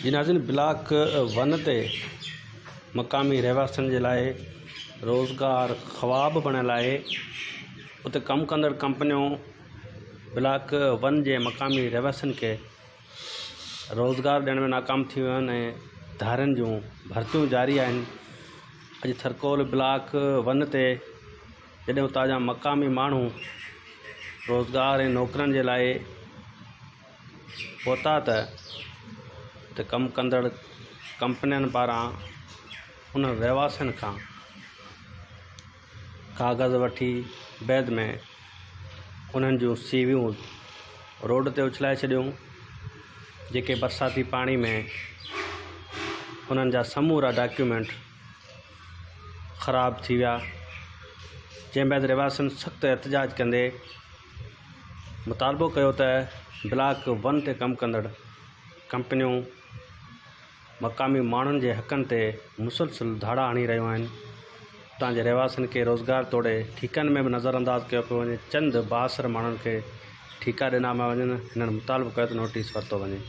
جي ناظرين block one تي مقامي رهواسين جي لاء روزگار خواب بڻيل آهي اتي ڪم ڪندڙ ڪمپنيون بلاڪ ون جي مقامي رهواسين کي روزگار ڏيڻ ۾ ناڪام ٿي ويون آهن ۽ ڌارين جون ڀرتيون جاري آهن اڄ ٿرڪول بلاڪ ون تي جڏهن اتان جا مقامي ماڻهو روزگار ۽ نوڪرين جي لاء پهتا ته اتي ڪم ڪندڙ ڪمپنين پاران انهن رهواسين کان ڪاغذ وٺي بعد ۾ انهن جون سي ويون روڊ تي اڇلائي ڇڏيون جيڪي برساتي پاڻي ۾ انهن جا سمورا ڊاڪيومينٽ خراب ٿي ويا جنهن بعد رهواسين سخت احتجاج ڪندي مطالبو ڪيو ته بلاڪ ون تي ڪم ڪندڙ ڪمپنيون مقامي ماڻهن جي حقن تي مسلسل ڌاڙا هڻي رهيون آهن اتان جي رهواسين کي روزگار توڙي ٺيڪن ۾ به نظر انداز ڪيو پيو وڃي چند بااثر ماڻهن کي ٺيڪا ڏنا پيا وڃن هنن مطالبو ڪيو ته نوٽيس ورتو وڃي.